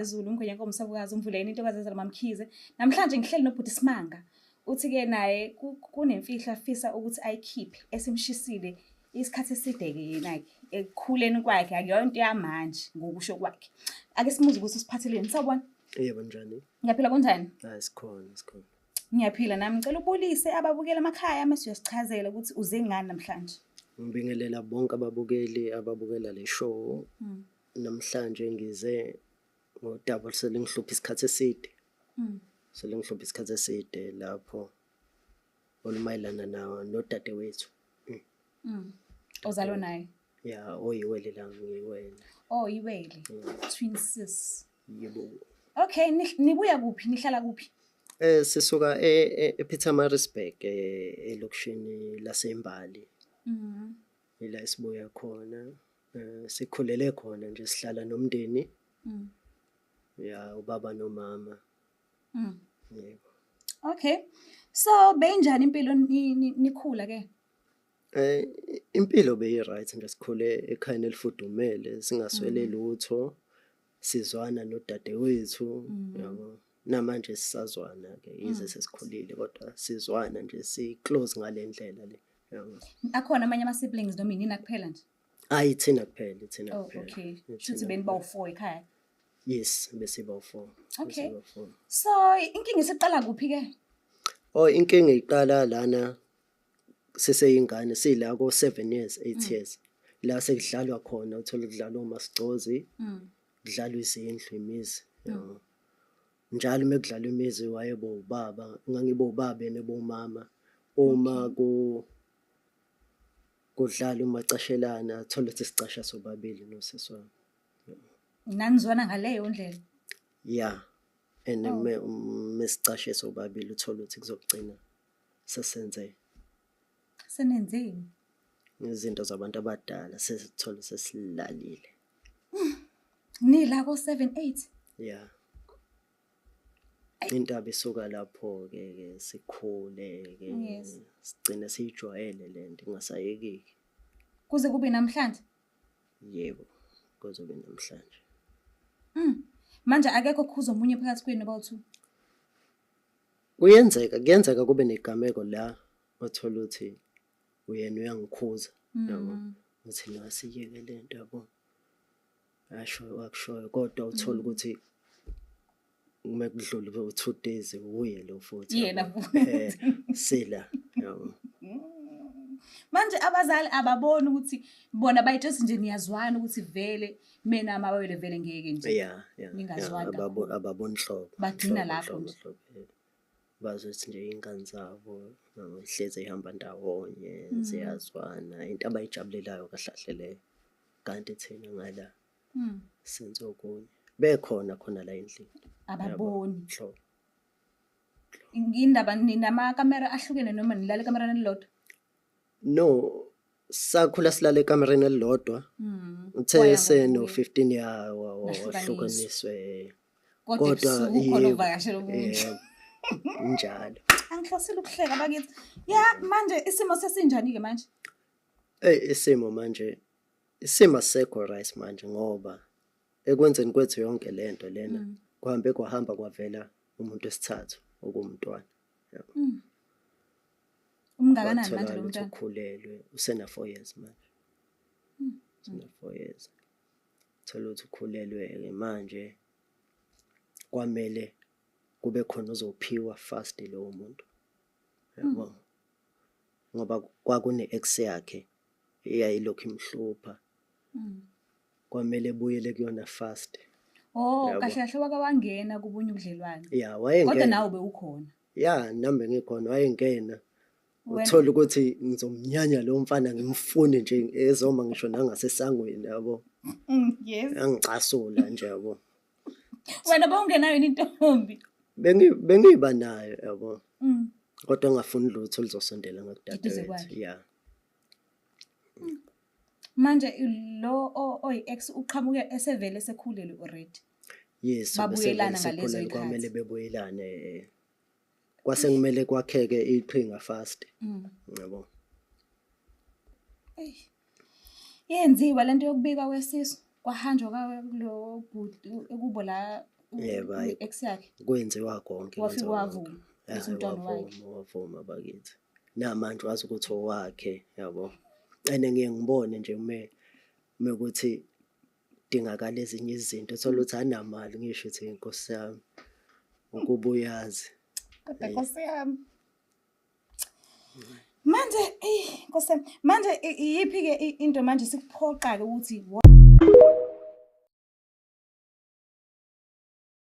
Zulu umgwenyankomo umsabukazi umvuleni intokazi ezala mamkhize. Namhlanje ngihleli nobhuti Simanga. Uthi-ke naye kunemfihlo afisa ukuthi ayikhiphe esimshisile isikhathi eside-ke yena-ke ekukhuleni kwakhe akuyona into yamanje ngokusho kwakhe. Ake simuze ukuthi usiphatheleni. Sawubona. Yebo njani? Ngiyaphila kunjani? Hayi sikhona sikhona. Ngiyaphila nami ngicela ubulise ababukeli emakhaya mase uyasichazela ukuthi uze ngani namhlanje. Ngibingelela bonke ababukeli ababukela le show. Namhlanje ngize ngodaba oluselingihlupha isikhathi eside. Selingihlupha isikhathi eside lapho olumayelana nawo nodadewethu. Ozalwa naye. Ya, oyiwele la ngiyiwele. Oh, iwele. Twin sis. Yebo. Okay, nibuya kuphi? Nihlala kuphi? Sisuka ePietermaritzburg elokishini laseMbali. Ila esibuya khona. Sikhulele khona nje sihlala nomndeni. Ya, ubaba nomama. Yebo. Okay. So beyinjani impilo nikhula ke? Impilo beyi-right nje sikhule ekhayeni elifudumele singaswele lutho. Sizwana nodadewethu yabo. Namanje sisazwana ke yize sesikhulile kodwa sizwana nje si close ngale ndlela le. Yabo. Akhona amanye ama siblings noma inina kuphela nje? Hayi thina kuphela, thina Oh, kuphela. okay. Thina Shuthi beniba u4 ekhaya. Yes, besiba u4. Okay. Besiba u4. So inkinga isiqala kuphi ke? Oh, inkinga iqala lana siseyingane sila ko 7 years, 8 years. La sekudlalwa khona uthola kudlalwa uMasicozi, kudlalwa izindlu imizi. Yabo. Njalo uma kudlalwa imizi wayebo ubaba, ngangibo ubaba yena bomama. Uma ku kudlala umacashelana thola ukuthi sicasha sobabili nosisi wami. Nanizwana ngaleyo ndlela. Yeah. And Oh. mesicashe sobabili uthola ukuthi kuzogcina sesenze Senenzeni? izinto zabantu abadala sesithola sesilalile. Nila ko 7 8. Yeah. Intaba isuka lapho ke ke sikhule ke sigcine siyijwayele lento ingasayekeki. Kuze kube namhlanje. Yebo, kuzobe namhlanje. Manje akekho khuza omunye phakathi kwenu abawu-2. Kuyenzeka, kuyenzeka kube negameko la othola ukuthi uyena uyangikhuza yabo. Uthi nasiyeke lento yabo. Asho akushoyo kodwa uthola ukuthi uma kudlula u-2 days uye lo futhi. Yena yabo. futhi. Sila yabo. Manje abazali ababoni ukuthi bona bayitshela nje niyazwana ukuthi vele mina amawele vele ngeke nje. Yeah, Ningazwani kakhulu. Ababoni hlobo. Bagcina hlobo, lapho hlobo, nje. hlobo, yeah. Bazi ukuthi nje iy'ngane zabo yabo, hlezi ey'hamba ndawonye, ziyazwana, into abayijabulelayo kahle kahle leyo. Kanti thina ngala senze okunye. Bekhona khona la endlini. Ababoni. Hlobo. Indaba ninamakamera ahlukene noma nilala ekamereni elilodwa? No, sakhula silala ekamereni elilodwa. Uthe Kwaya seno ngokuya. 15 ya Nahlukaniswa. wahlukaniswe. Kodwa Kodwa ebusuku khona yebo, uvakashela omunye. yebo, njalo. Angihlosile ukuhleka bakithi. Ya manje isimo sesinjani ke manje? Isimo manje, isimo asisekho right manje ngoba ekwenzeni kwethu yonke lento lena kuhambe kwahamba kwavela umuntu wesithathu okuwumntwana. Yabo. Umngakanani manje Kwatholakala lo ukuthi mntwana? ukhulelwe, usena 4 years manje. Usena 4 years. Thola ukuthi ukhulelwe-ke manje kwamele kube khona ozophiwa fast lowo muntu. Yabo. Ngoba kwakune ex yakhe eyayilokhu imhlupha. Kwamele ebuyele kuyona fast. Oh, Yabo. kahle kahle wake wangena kubunye ubudlelwane. Yeah, Kodwa wayengena. nawe bewukhona. Yeah, nami bengikhona wayengena. Wena- Uthola ukuthi ngizomnyanya lo mfana ngimfune nje ezoma ngisho nangasesangweni yabo. Yes. Angicasula nje yabo. Wena bowungenayo yini intombi? Bengiba nayo yabo. Kodwa ngafuni lutho oluzosondela Eduze ngakudadewethu. kwakhe. Yeah. Manje lo oyi-ex uqhamuke esevele esekhulelwe already. Yes, Babuyelana besevele ngalezo sekhulelwe, kwamele y'khathi. bebuyelane. Kwase kumele kwakheke iqhinga fast. Yabo. Eyi. Yenziwa lento yokubika kwesisu. Kwahanjwa kulo bhuti ekubo la Yebo, hhayi. ex yakhe. Kwenziwa konke. Wafike kwenziwa konke. wavuma ukuthi Hhayi, umntwana wakhe. wavuma, wavuma bakithi. Namanje wazi ukuthi owakhe, yabo. And ngiye ngibone nje uma mekuthi dingakala ezinye izinto, uthole ukuthi anamali, ngisho ukuthi inkosi yami ukuba uyazi. Kodwa Nkosi yami. Manje, eyi Nkosi yami, manje iyiphi-ke into manje sikuphoqa-ke ukuthi